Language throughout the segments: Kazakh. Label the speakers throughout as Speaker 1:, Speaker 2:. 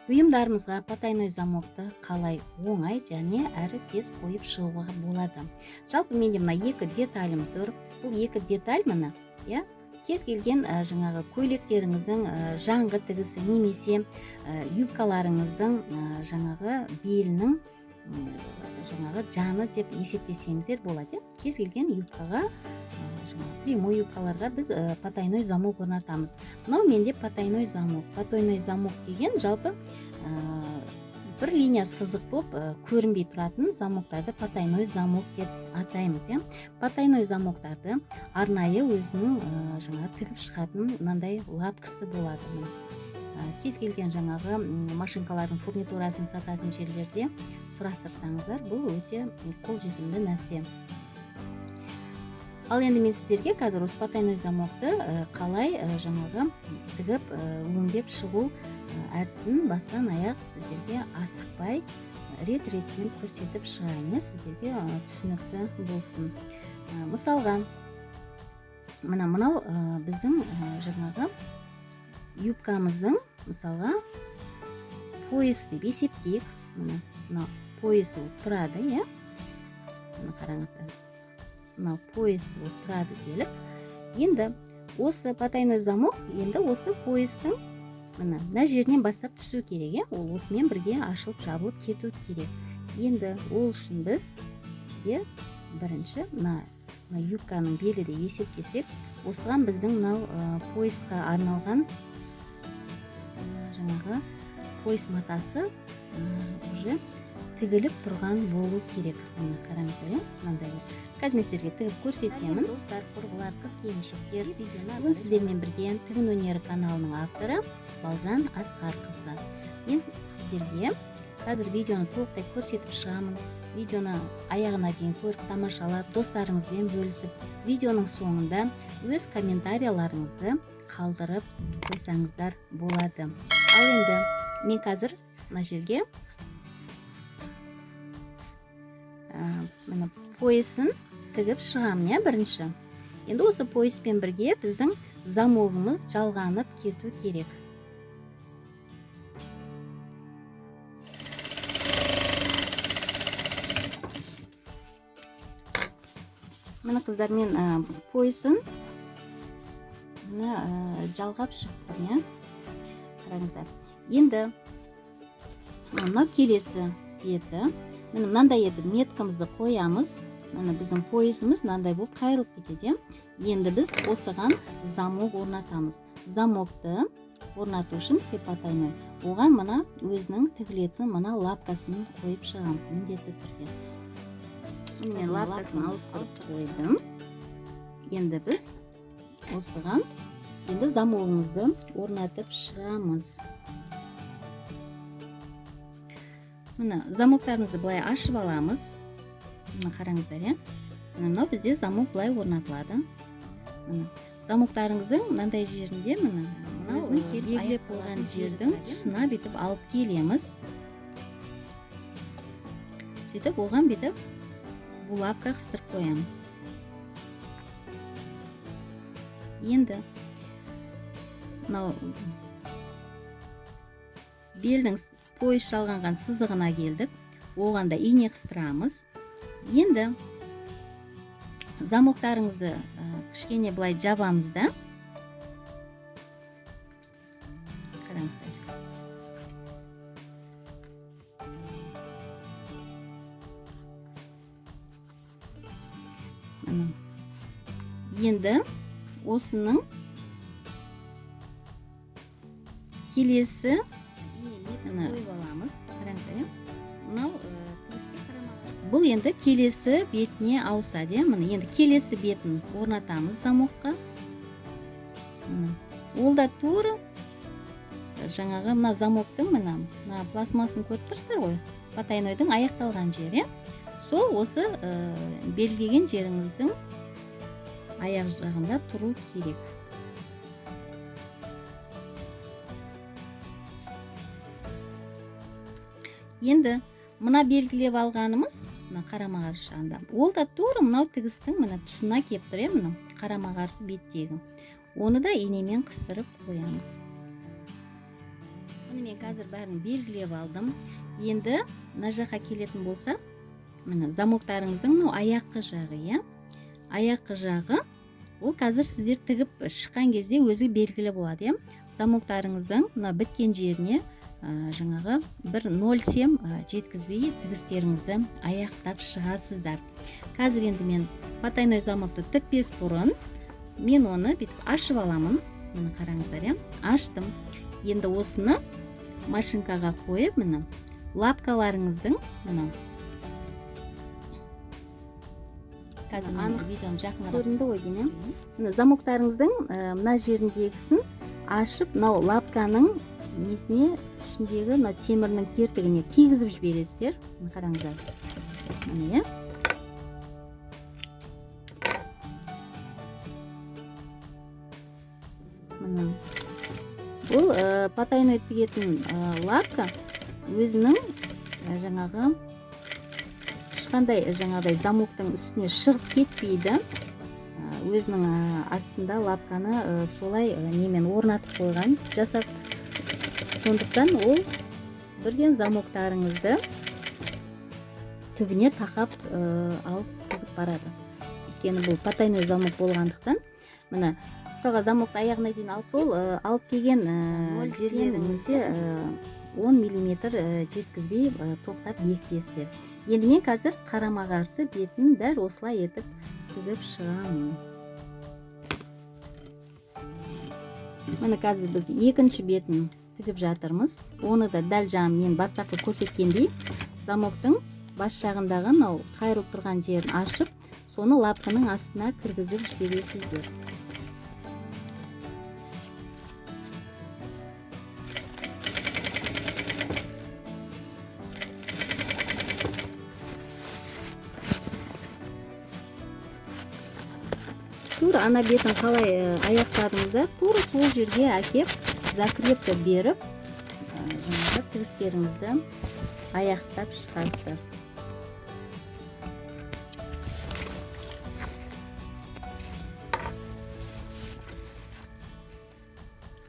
Speaker 1: Бұйымдарымызға потайной замокты қалай оңай және әрі тез қойып шығуға болады? Жалпы менде мына екі деталім тұр. Бұл екі деталь міне, иә, кез келген жаңағы көйлектеріңіздің жаңғы тігісі немесе юбкаларыңыздың жаңағы белінің жаңағы жаны деп есептесеңіздер болады. Иә? Кез келген юбкаға, жаңағы прямой юбкаларға біз потайной замок орнатамыз. Мынау менде потайной замок. Потайной замок деген жалпы бір линия сызық болып көрінбей тұратын замоктарды потайной замок деп атаймыз. Иә? Потайной замоктарды арнайы өзінің жаңағы тігіп шығатын мынандай лапкасы болады. Міне. Кез келген жаңағы машинкалардың фурнитурасын сататын жерлерде сұрастырсаңыздар, бұл өте қолжетімді нәрсе. Ал енді мен сіздерге қазір осы потайной замокты қалай жаңағы тігіп, өңдеп шығу әдісін бастан аяқ сіздерге асықпай рет-ретімен көрсетіп шығайын, иә, сіздерге түсінікті болсын. Мысалға, мына мынау біздің жаңағы юбкамыздың мысалға пояс деп есептейік. Мына мынау поясы болып тұрады, иә? Мына қараңыздар. Мынау пояс болып тұрады делік. Енді осы потайной замок енді осы поястың мына мына жерінен бастап түсу керек, иә? Ол осымен бірге ашылып жабылып кету керек. Енді ол үшін біз де бірінші мына юбканың белі деп есептесек, осыған біздің мынау поясқа арналған жаңағы пояс матасы уже тігіліп тұрған болу керек. Мына қараңыздар, иә, мынандай болып. Қазір мен сіздерге тігіп көрсетемін. Достар, құрбылар, қыз келіншектер, бүгін сіздермен бірге тігін өнері каналының авторы Балжан Асқарқызы. Мен сіздерге қазір видеоны толықтай көрсетіп шығамын. Видеоны аяғына дейін көріп, тамашалап, достарыңызбен бөлісіп, видеоның соңында өз комментарияларыңызды қалдырып қойсаңыздар болады. Ал енді мен қазір мына жерге міне поясын тігіп шығамын, иә, бірінші. Енді осы пояспен бірге біздің замогымыз жалғанып кету керек. Міне қыздар, мен поясын міне жалғап шықтым, иә. Қараңыздар. Енді мынау келесі беті. Міне мынандай етіп меткамызды қоямыз. Міне біздің поясымыз мынандай болып қайырылып кетеді, иә. Енді біз осыған замок орнатамыз. Замокты орнату үшін бізге потайной оған мына өзінің тігілетін мына лапкасын қойып шығамыз міндетті түрде. Міне мен лапкасын ауыстырып қойдым. Енді біз осыған енді замогымызды орнатып шығамыз. Міне замоктарымызды былай ашып аламыз. Міне қараңыздар, иә. Міне мынау бізде замок былай орнатылады. Міне замоктарыңыздың мынандай жерінде міне мынау
Speaker 2: Өзінің келіп
Speaker 1: белгілеп
Speaker 2: аяқталатын
Speaker 1: қойған
Speaker 2: жері
Speaker 1: жердің
Speaker 2: тұрады, иә?
Speaker 1: тұсына бүйтіп алып келеміз. Сөйтіп оған бүйтіп булавка қыстырып қоямыз. Енді мынау белдің пояс жалғанған сызығына келдік. Оған да ине қыстырамыз. Енді замоктарыңызды кішкене былай жабамыз да. Қараңыздар. Міне. Енді осының келесі міне
Speaker 2: қойып аламыз.
Speaker 1: Қараңыздар, иә. Мынау тігіске қарама-қарсы. Бұл енді келесі бетіне ауысады, иә. Міне енді келесі бетін орнатамыз замокқа. Міне. Ол да тура жаңағы мына замоктың мына пластмасын көріп тұрсыздар ғой. Потайнойдың аяқталған жері, иә. Сол осы белгілеген жеріңіздің аяқ жағында тұру керек. Енді мына белгілеп алғанымыз мына қарама-қарсы жағында. Ол да тура мынау тігістің мына тұсына келіп тұр, иә, мынау қарама-қарсы беттегі. Оны да инемен қыстырып қоямыз. Міне, мен қазір бәрін белгілеп алдым. Енді мына жаққа келетін болсақ, міне, замоктарыңыздың мынау аяққы жағы, иә, аяққы жағы, ол қазір сіздер тігіп шыққан кезде өзі белгілі болады, иә. Замоктарыңыздың мына біткен жеріне жаңағы бір 0,7 жеткізбей тігістеріңізді аяқтап шығасыздар. Қазір енді мен потайной замокты тікпес бұрын мен оны бүйтіп ашып аламын. Міне, қараңыздар, иә, аштым. Енді осыны машинкаға қойып, міне, лапкаларыңыздың, міне, қазір анық видеоны жақынырақ көрінді ғой деймін, иә. Міне, замоктарыңыздың мына жеріндегісін ашып, мынау лапканың несіне, ішіндегі мына темірінің кертігіне кигізіп жібересіздер. Міне, қараңыздар, міне, иә. Міне, бұл потайной тігетін лапка өзінің жаңағы ешқандай жаңағыдай замоктың үстіне шығып кетпейді. Өзінің астында лапканы солай немен орнатып қойған, жасап. Сондықтан ол бірден замоктарыңызды түбіне тақап алып тігіп барады. Өйткені бұл потайной замок болғандықтан, міне, мысалға, замокты аяғына дейін алып, сол алып келген жерлеріңізде 10 миллиметр жеткізбей тоқтап бекітесіздер. Енді мен қазір қарама қарсы бетін дәл осылай етіп тігіп шығамын. Міне, қазір біз екінші бетін тігіп жатырмыз. Оны да дәл жаңа мен бастапқы көрсеткендей, замоктың бас жағындағы мынау қайырылып тұрған жерін ашып, соны лапканың астына кіргізіп жібересіздер. Тура ана бетін қалай аяқтадыңыздар, тура сол жерге әкеп закрепка беріп, жаңағы тігістеріңізді аяқтап шығасыздар.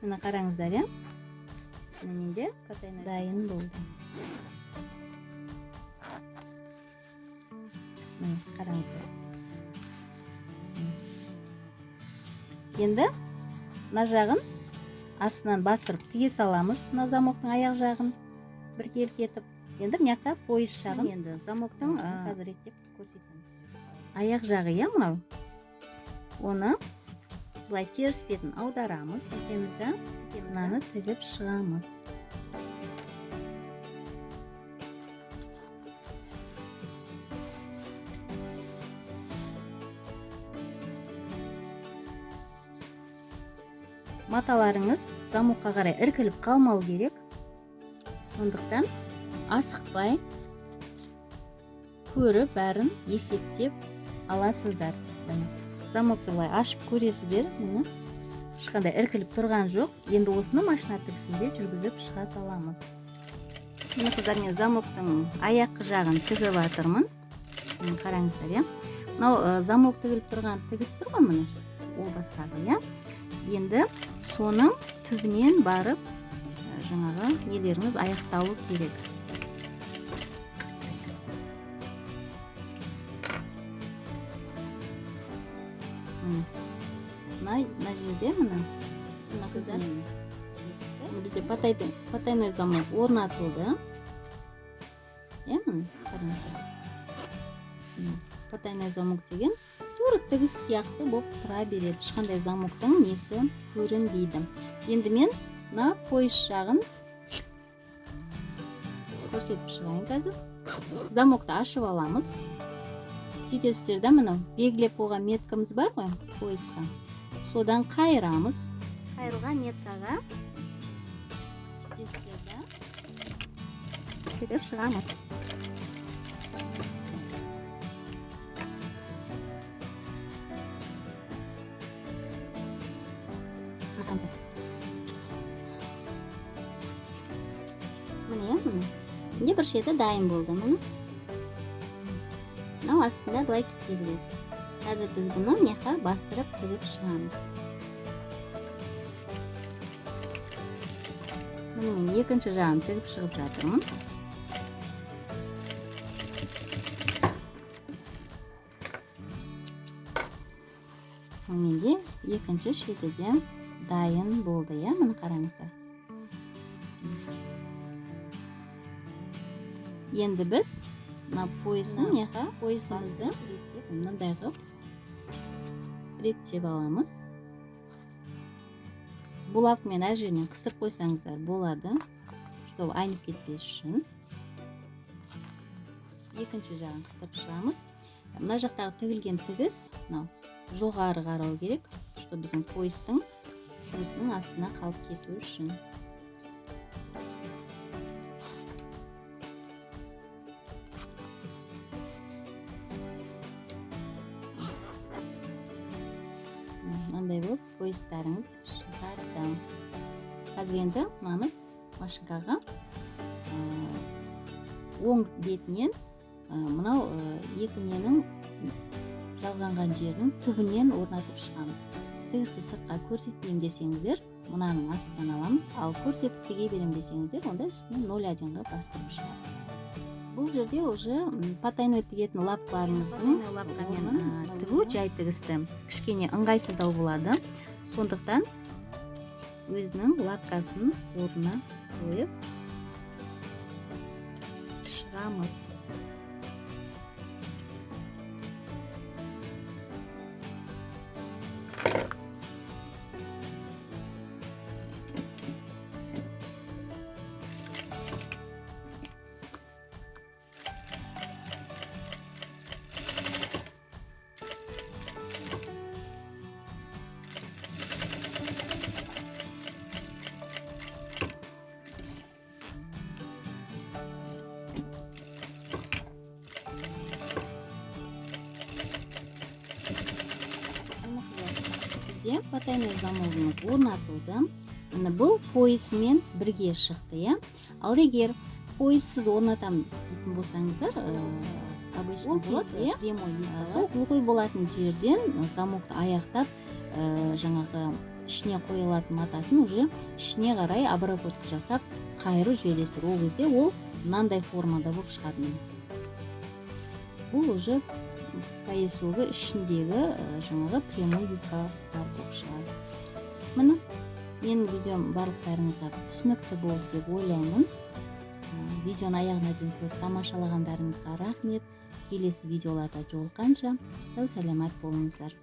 Speaker 1: Міне, қараңыздар, иә, міне, менде дайын болды. Міне, қараңыздар. Енді мына жағын астынан бастырып тіге саламыз, мына замоктың аяқ жағын біркелкі етіп. Енді мына жақта пояс жағын, енді замоктың қазір реттеп көрсетеміз. Аяқ жағы, иә, мынау, оны былай теріс бетін аударамыз, сөйтеміз да, мынаны тігіп шығамыз. Маталарыңыз замокқа қарай іркіліп қалмау керек, сондықтан асықпай көріп, бәрін есептеп аласыздар. Міне, замокты былай ашып көресіздер, міне, ешқандай іркіліп тұрған жоқ. Енді осыны машина тігісінде жүргізіп шыға саламыз. Міне, қыздар, мен замоктың аяққы жағын тігіп жатырмын. Міне, қараңыздар, иә, мынау замок тігіліп тұрған тігіс тұр ғой, міне, о бастағы, иә. Енді соның түбінен барып жаңағы нелеріңіз аяқталу керек. Міне, мына жерде, міне, мына, қыздар, міне, бізде потайной замок орнатылды, иә. Міне, қараңыздар. Міне, потайной замок деген тура тігіс сияқты болып тұра береді, ешқандай замоктың несі көрінбейді. Енді мен мына пояс жағын көрсетіп шығайын. Қазір замокты ашып аламыз, сөйтесіздер да, мынау белгілеп қойған меткамыз бар ғой поясқа, содан қайырамыз. Қайырылған меткаға сөйтесіздер да, тігіп шығамыз. Қараңыздар. Міне, иә, міне, менде бір шеті дайын болды. Міне, мынау астында былай кете береді. Қазір біз бұны мына жаққа бастырып тігіп шығамыз. Міне, мен екінші жағын тігіп шығып жатырмын. Менде екінші шеті де дайын болды, иә, міне, қараңыздар. Енді біз мына поясын, мына поясымызды реттеп, мынандай қылып реттеп аламыз. Булавкамен әр жерінен қыстырып қойсаңыздар болады, чтобы айнып кетпес үшін. Екінші жағын қыстырып шығамыз. Мына жақтағы тігілген тігіс мынау жоғары қарау керек, чтобы біздің поястың тігісінің астына қалып кету үшін. Мынандай болып поястарыңыз шығады. Қазір енді мынаны машинкаға оң бетінен, мынау екі ненің жалғанған жерінің түбінен орнатып шығамыз. Тігісті сыртқа көрсетпеймін десеңіздер, мынаның астынан аламыз, ал көрсетіп тіге беремін десеңіздер, онда үстінен 0,1-ға бастырып шығамыз. Бұл жерде уже потайной тігетін лапкаларыңыздың
Speaker 2: Лапкамен
Speaker 1: орнын тігу жай тігісті кішкене ыңғайсыздау болады, сондықтан өзінің лапкасын орнына қойып шығамыз. Міне, қыздар, бізде потайной замогымыз орнатылды. Міне, бұл поясымен бірге шықты, иә. Ал егер пояссыз орнатамын дейтін болсаңыздар, обычно
Speaker 2: Ол
Speaker 1: болады,
Speaker 2: кезде
Speaker 1: иә,
Speaker 2: прямой
Speaker 1: Ә, сол глухой болатын жерден замокты аяқтап, жаңағы ішіне қойылатын матасын уже ішіне қарай обработка жасап қайырып жібересіздер. Ол кезде ол мынандай формада болып шығады. Міне, бұл уже поясогы ішіндегі жаңағы прямой юбкалар болып шығады. Міне, менің видеом барлықтарыңызға түсінікті болды деп ойлаймын. Видеоны аяғына дейін көріп тамашалағандарыңызға рахмет. Келесі видеоларда жолыққанша сау саламат болыңыздар.